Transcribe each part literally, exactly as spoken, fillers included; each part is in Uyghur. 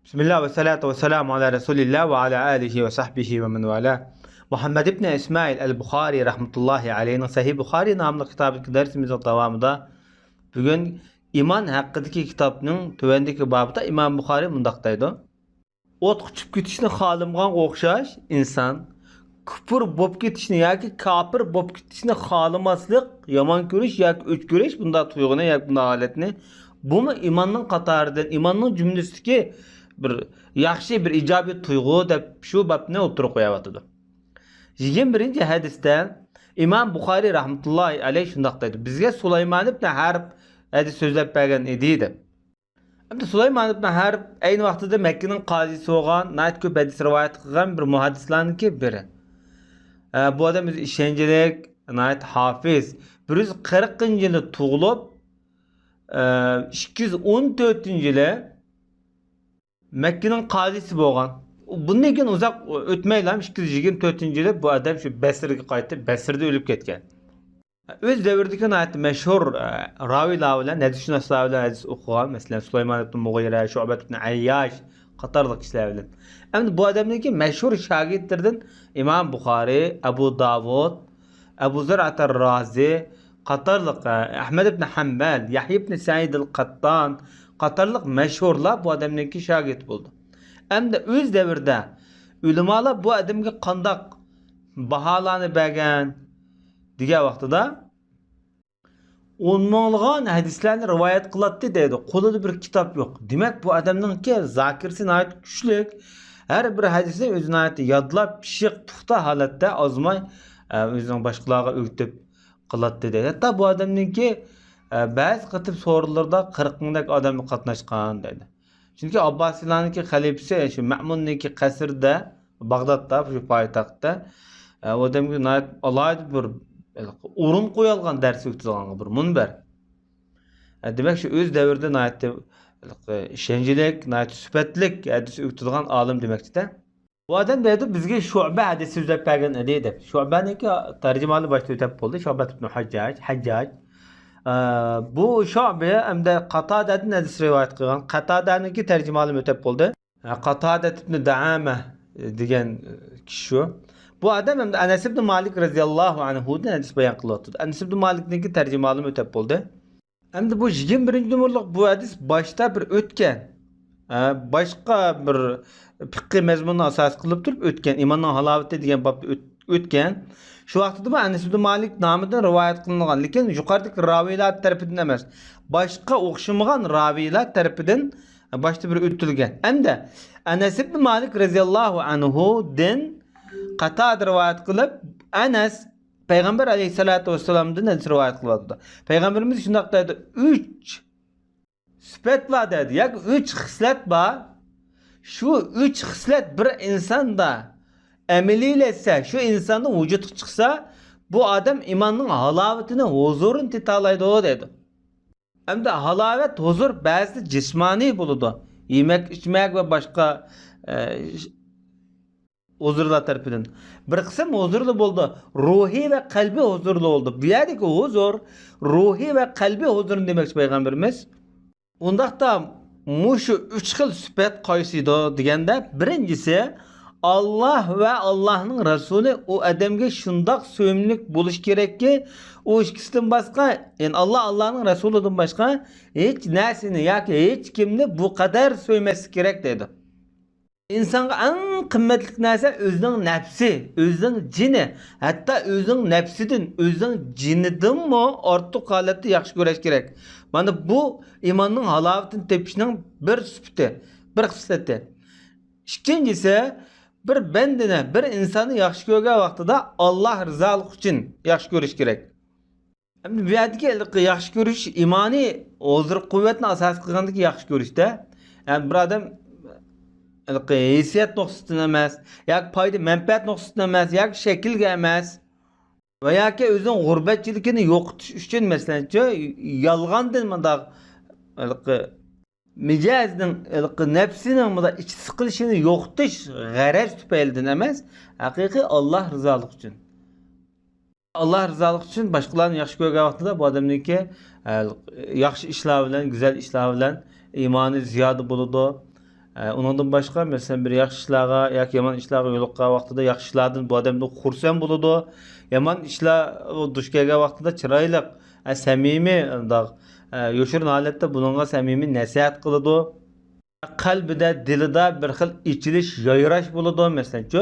بىسمىللا ۋەسسالاتۇ ۋەسسالامۇ ئالا رەسۇلىللا ۋە ئالا ئالىھى ۋە سەھبىھى ۋە مەن ۋالا. مۇھەممەد ئىبنى ئىسمائىل ئەل بۇخارى رەھمەتۇللاھى ئەلەيھىنىڭ سەھىھ بۇخارى ناملىق كىتابىدىكى دەرسىمىزنىڭ داۋامىدا بۈگۈن ئىمان ھەققىدىكى كىتابنىڭ تۆۋەندىكى بابىدا ئىمام بۇخارى مۇنداق دەيدۇ: ئوتقا چۈشۈپ كېتىشنى خالىمىغانغا ئوخشاش ئىنسان، كۇپۇر بولۇپ كېتىشنى ياكى كاپىر بولۇپ كېتىشنى خالىماسلىق، يامان كۆرۈش ياكى ئۆچ كۆرۈش، بۇنداق تۇيغۇنى ياكى بۇنداق ھالەتنى، بۇمۇ ئىماننىڭ قاتارىدىن، ئىماننىڭ جۈملىسىدىكى بىر ياخشى، بىر ئىجابىي تۇيغۇ دەپ شۇ بابنى ئوتتۇرىغا قويۇۋاتىدۇ. يىگىرمە بىرىنچى ھەدىستە ئىمام بۇخارى رەھمەتۇللاھى ئەلەيھ شۇنداق دەيدۇ: بىزگە سۇلايمان ئىبنى ھەرب ھەدىس سۆزلەپ بەرگەن ئىدى دەپ. ئەمدى سۇلايمان ئىبنى ھەرب ئەينى ۋاقتىدا مەككىنىڭ قازىسى بولغان، ناھايىتى كۆپ ھەدىس رىۋايەت قىلغان بىر مۇھەددىسلەرنىڭكى بىرى. ئە، بۇ ئادەم ئۆزى ئىشەنچلىك، ناھايىتى ھافىز. بىر يۈز قىرىقىنچى يىلى تۇغۇلۇپ، ئە، ئىككى يۈز ئون تۆتىنچى يىلى مەككىنىڭ قازىسى بولغان. بۇندىن كېيىن ئۇزاق ئۆتمەيلا، ئىككى يۈز يىگىرمە تۆتىنچى يىلى بۇ ئادەم شۇ بەسرىگە قايتىپ، بەسرىدە ئۆلۈپ كەتكەن. ئۆز دەۋرىدىكى ناھايىتى مەشھۇر، ئە، راۋىلار بىلەن، ھەدىسشۇناسلار بىلەن ھەدىس ئوقۇغان، مەسىلەن، سۇلايمان ئىبن مۇغىرە، شۇئبەت ئىبن ئەيياش قاتارلىق كىشىلەر بىلەن. ئەمدى بۇ ئادەمنىڭكى مەشھۇر شاگىرتلىرىدىن ئىمام بۇخارى، ئەبۇ داۋۇد، ئەبۇ زۇرئەتەر رازى قاتارلىق، ئە، ئەھمەد ئىبن ھەمبەل، يەھيا ئىبن سەئىد ئەل قەتتان قاتارلىق مەشھۇرلار بۇ ئادەمنىڭكى شاگىرتى بولدى. ئەمدى ئۆز دەۋرىدە ئۆلىمالار بۇ ئادەمگە قانداق باھالارنى بەرگەن دېگەن ۋاقتىدا، ئون مىڭلىغان ھەدىسلەرنى رىۋايەت قىلاتتى دەيدۇ. قولىدا بىر كىتاب يوق. دېمەك، بۇ ئادەمنىڭكى زاكىرىسى ناھايىتى كۈچلۈك. ھەر بىر ھەدىسنى ئۆزى ناھايىتى يادلاپ، پىششىق، پۇختا ھالەتتە ئازماي، ئە، ئۆزىنىڭ باشقىلارغا ئۆگىتىپ قىلاتتى دەيدۇ. ھەتتا بۇ ئادەمنىڭكى، ئە، بەزى قېتىم سورۇنلىرىدا قىرىق مىڭدەك ئادەممۇ قاتناشقان دەيدۇ. چۈنكى ئابباسىيلارنىڭكى خەلىپىسى شۇ مەمۇننىڭكى قەسرىدە، باغدادتا، شۇ پايتەختتە، ئە، ئۇ ئادەمگە ناھايىتى ئالاھىدە بىر ئورۇن قويالغان، دەرس ئۆتىدىغانغا بىر مۇنبەر. ئە، دېمەك، شۇ ئۆز دەۋرىدە ناھايىتى ئىشەنچلىك، ناھايىتى سۈپەتلىك ھەدىس ئۆتىدىغان ئالىم دېمەكچىدە. بۇ ئادەم دەيدۇ، بىزگە شۇئبە ھەدىس سۆزلەپ بەرگەن ئىدى دەپ. شۇئبەنىڭكى تەرجىمىھالى باشتا ئۆتەپ بولدى. شۇئبەت ئىبن ھەججاج، ھەججاج. ئە، بۇ شۇئبە ئەمدى قاتادەدىن ھەدىس رىۋايەت قىلغان. قاتادەنىڭكى تەرجىمىھالى ئۆتەپ بولدى. ئە، قاتادەت ئىبن دەئامە دېگەن كىشى شۇ. بۇ ئادەم ئەمدى ئەنەس ئىبن مالىك رەزىياللاھۇ ئەنھۇدىن ھەدىس بايان قىلىۋاتىدۇ. ئەنەس ئىبن مالىكنىڭكى تەرجىمىھالىمۇ ئۆتەپ بولدى. ئەمدى بۇ يىگىرمە بىرىنچى نومۇرلۇق بۇ ھەدىس باشتا بىر ئۆتكەن. ھە، باشقا بىر پىققى مەزمۇننى ئاساس قىلىپ تۇرۇپ ئۆتكەن. ئىماننىڭ ھالاۋىتى دېگەن بابتا ئۆت-، ئۆتكەن. شۇ ۋاقتىدا بۇ ئەنەس ئىبن مالىك نامىدىن رىۋايەت قىلىنغان، لېكىن يۇقىرىدىكى راۋىيلار تەرىپىدىن ئەمەس، باشقا ئوخشىمىغان راۋىيلار تەرىپىدىن باشتا بىر ئۆتۈلگەن. ئەمدى ئەنەس ئىبن مالىك رەزىياللاھۇ ئەنھۇدىن قاتادە رىۋايەت قىلىپ، ئەنەس پەيغەمبەر ئەلەيھىسسالاتۇ ۋەسسالامدىن ھەدىس رىۋايەت قىلىۋاتىدۇ. پەيغەمبىرىمىز شۇنداق دەيدۇ، ئۈچ سۈپەت بار دەيدۇ، ياكى ئۈچ خىسلەت بار. شۇ ئۈچ خىسلەت بىر ئىنساندا ئەمەلىيلەشسە، شۇ ئىنساندا ۋۇجۇدقا چىقسا، بۇ ئادەم ئىماننىڭ ھالاۋىتىنى، ھۇزۇرىنى تېتالايدۇ دەيدۇ. ئەمدى ھالاۋەت، ھۇزۇر بەزىدە جىسمانىي بولىدۇ. يېمەك، ئىچمەك ۋە باشقا، ئە، ھۇزۇرلار تەرىپىدىن. بىر قىسىم ھۇزۇرلا بولىدۇ. روھىي ۋە قەلبىي ھۇزۇرلا بولىدۇ. بۇ يەردىكى ھۇزۇر، روھىي ۋە قەلبىي ھۇزۇرنى دېمەكچى پەيغەمبىرىمىز. ئۇنداقتا مۇشۇ ئۈچ خىل سۈپەت قايسىدۇ دېگەندە، بىرىنچىسى، ئاللاھ ۋە ئاللاھنىڭ رەسۇلى ئۇ ئادەمگە شۇنداق سۆيۈملۈك بولۇشى كېرەككى، ئۇ ئىككىسىدىن باشقا، يەنى ئاللاھ، ئاللاھنىڭ رەسۇلىدىن باشقا ھېچ نەرسىنى ياكى ھېچ كىمنى بۇ قەدەر سۆيمەسلىك كېرەك دەيدۇ. ئىنسانغا ئەڭ قىممەتلىك نەرسە ئۆزىنىڭ نەپسى، ئۆزىنىڭ جېنى، ھەتتا ئۆزىنىڭ نەپسىدىن، ئۆزىنىڭ جېنىدىنمۇ ئارتۇق ھالەتتە ياخشى كۆرۈش كېرەك. مانا بۇ ئىماننىڭ ھالاۋىتىنى تېپىشنىڭ بىر سۈپىتى، بىر خىسلىتى. ئىككىنچىسى، بىر بەندىنى، بىر ئىنساننى ياخشى كۆرگەن ۋاقتىدا ئاللاھ رىزالىقى ئۈچۈن ياخشى كۆرۈش كېرەك. ئەمدى بۇ يەردىكى ھېلىقى ياخشى كۆرۈش ئىمانىي ھۇزۇر قۇۋۋەتنى ئاساس قىلغاندىكى ياخشى كۆرۈشتە. يەنى بىر ئادەم ھېلىقى ھېسسىيات نۇقتىسىدىن ئەمەس، ياكى پايدا مەنپەئەت نۇقتىسىدىن ئەمەس، ياكى شەكىلگە ئەمەس ۋە ياكى ئۆزىنىڭ غۇربەتچىلىكىنى يوقىتىش ئۈچۈن، مەسىلەنچۇ، يالغاندىن مۇنداق ھېلىقى مىجەزنىڭ، ھېلىقى نەپسىنىڭ مۇنداق ئىچى سىقىلىشىنى يوقىتىش غەرەز تۈپەيلىدىن ئەمەس، ھەقىقىي ئاللاھ رىزالىقى ئۈچۈن. ئاللاھ رىزالىقى ئۈچۈن باشقىلارنى ياخشى كۆرگەن ۋاقتىدا بۇ ئادەمنىڭكى، ئە، ياخشى ئىشلار بىلەن، گۈزەل ئىشلار بىلەن ئىمانى زىيادە بولىدۇ. ئە، ئۇنىڭدىن باشقا، مەسىلەن، بىر ياخشى ئىشلارغا ياكى يامان ئىشلارغا يولۇققان ۋاقتىدا ياخشى ئىشلاردىن بۇ ئادەم خۇرسەن بولىدۇ. يامان ئىشلار دۇچ كەلگەن ۋاقتىدا چىرايلىق، ئە، سەمىمىي، ئۇنداق، ئە، يوشۇرۇن ھالەتتە بۇنىڭغا سەمىمىي نەسىھەت قىلىدۇ. قەلبىدە، دىلىدا بىر خىل ئېچىلىش، يايراش بولىدۇ، مەسىلەنچۇ.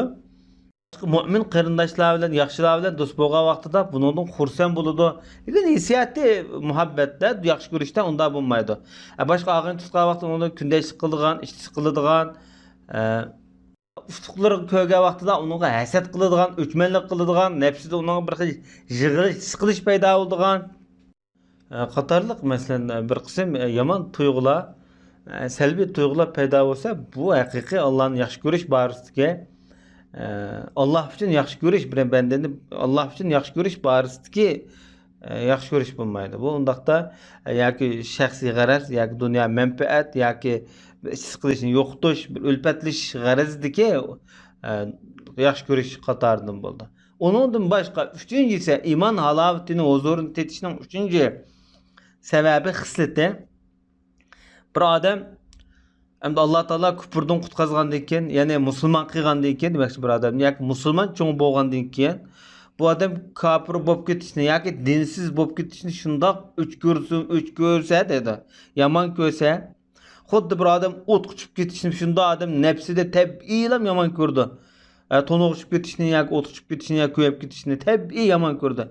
مۆمىن قېرىنداشلار بىلەن، ياخشىلار بىلەن دوست بولغان ۋاقتىدا بۇنىڭدىن خۇرسەن بولىدۇ. لېكىن ھېسسىياتى مۇھەببەتتە، ياخشى كۆرۈشتە ئۇنداق بولمايدۇ. ئە، باشقا ئاغىنە تۇتقان ۋاقتىدا ئۇنىڭدىن كۈندەشلىك قىلىدىغان، ئىشتىسى قىلىدىغان، ئە، ئۇتۇقلىرىنى كۆرگەن ۋاقتىدا ئۇنىڭغا ھەسەت قىلىدىغان، ئۆچمەنلىك قىلىدىغان، نەپسىدە ئۇنىڭغا بىر خىل يىغىلىش، سىقىلىش پەيدا بولىدىغان. ئە، قاتارلىق، مەسىلەن، بىر قىسىم، ئە، يامان تۇيغۇلار، ئە، سەلبىي تۇيغۇلار پەيدا بولسا، بۇ ھەقىقىي ئاللانى ياخشى كۆرۈش بارىسىدىكى، ئە، ئاللا ئۈچۈن ياخشى كۆرۈش، بىر بەندىنى ئاللا ئۈچۈن ياخشى كۆرۈش بارىسىدىكى، ئە، ياخشى كۆرۈش بولمايدۇ. بۇ ئۇنداقتا، ئە، ياكى شەخسىي غەرەز، ياكى دۇنيا مەنپەئەت، ياكى سىقىلىشنى يوقىتىش، بىر ئۈلپەتلىشىش غەرىزىدىكى، ئە، ياخشى كۆرۈش قاتارىدىن بولىدۇ. ئۇنىڭدىن باشقا، ئۈچىنچىسى، ئىمان ھالاۋىتىنى، ھۇزۇرىنى تېتىشنىڭ ئۈچىنچى سەۋەبى، خىسلىتى. بىر ئادەم ئەمدى ئاللا تائالا كۇپۇردىن قۇتقازغاندىن كېيىن، يەنى مۇسۇلمان قىلغاندىن كېيىن دېمەكچى، بىر ئادەم ياكى مۇسۇلمان چوڭ بولغاندىن كېيىن، بۇ ئادەم كاپىر بولۇپ كېتىشنى ياكى دىنسىز بولۇپ كېتىشنى شۇنداق ئۆچ كۆرسە، ئۆچ كۆرسە دەيدۇ، يامان كۆرسە، خۇددى بىر ئادەم ئوتقا چۈشۈپ كېتىشنى شۇنداق ئادەم نەپسىدە تەبىئىيلا يامان كۆرىدۇ. ئە، تونۇغا چۈشۈپ كېتىشنى ياكى ئوتقا چۈشۈپ كېتىشنى ياكى كۆيۈپ كېتىشنى تەبىئىي يامان كۆرىدۇ.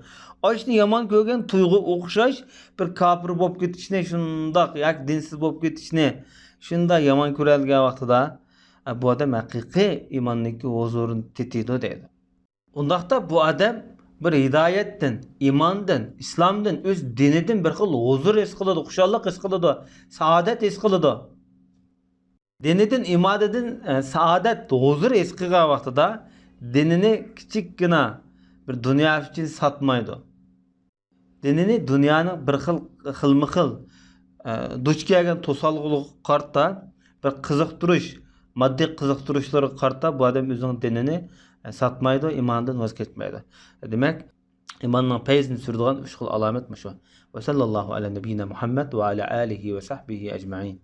ئاشۇنى يامان كۆرگەن تۇيغۇغا ئوخشاش بىر كاپىر بولۇپ كېتىشنى شۇنداق ياكى دىنسىز بولۇپ كېتىشنى شۇنداق يامان كۆرەلىگەن ۋاقتىدا، ئە، بۇ ئادەم ھەقىقىي ئىماننىڭكى ھۇزۇرىنى تېتىيدۇ دەيدۇ. ئۇنداقتا بۇ ئادەم بىر ھىدايەتتىن، ئىماندىن، ئىسلامدىن، ئۆز دىنىدىن بىر خىل ھۇزۇر ھېس قىلىدۇ، خۇشاللىق ھېس قىلىدۇ، سائادەت ھېس قىلىدۇ. دىنىدىن، ئىمانىدىن، ئە، سائادەت، ھۇزۇر ھېس قىلغان ۋاقتىدا دىنىنى كىچىككىنە بىر دۇنيا ئۈچۈن ساتمايدۇ. دىنىنى دۇنيانىڭ بىر خىل، خىلمۇ خىل، ئە، دۇچ كەلگەن توسالغۇلىرىغا قارىتا، بىر قىزىقتۇرۇش، ماددىي قىزىقتۇرۇشلىرىغا قارىتا بۇ ئادەم ئۆزىنىڭ دىنىنى، ئە، ساتمايدۇ، ئىمانىدىن ۋاز كەچمەيدۇ. دېمەك، ئىماننىڭ پەيزىنى سۈرىدىغان ئۈچ خىل ئالامەت مۇشۇ. وصلى الله على نبينا محمد وعلى آله وصحبه أجمعين.